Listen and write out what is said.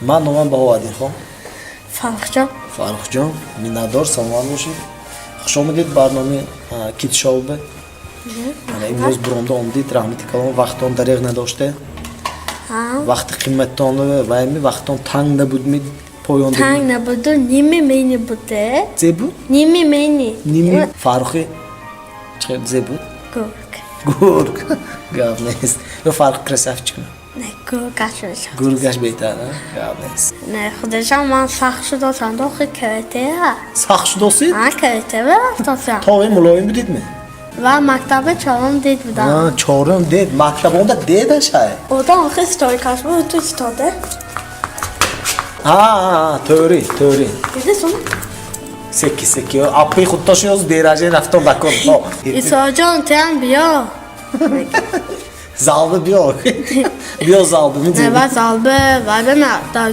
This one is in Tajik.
Ман номам Баҳоаддинхон. Фаррухҷон. Фаррухҷон, миннатдор, саломат бошед. Хуш омадед барномаи Kids Show ба. Ана имрӯз буромда омадед, раҳмати калон, вақтон дареғ надоште. Вақти қиматтон вайми вақтон танг набудми поён? Танг набуду, ними мени буде. Зе буд? Ними мени. Ними Фаррухи чӣ зе буд? Гург. Гург. Гап нест. Ё Фаррух красавчик? Не, гургаш мешавад. Гургаш беҳтар, а? Гап нест. Не, худашам ман сахт шудосам, дохи каратеа. Сахт шудосид? А, карате рафтосам. То ин мулоим будидми? Ва мактаби чорум дид будам. А, чорум дед, мактабонда дедашай. Одам охи стойкаш буд, ту истоде. А, тӯри, тӯри. Дидисум? Секи, секи. Аппи худтоши ёз деражи рафтон дакор. Исоҷон, туям биё. Залба биё. Биё залба. Не, ва залба, ва бина дар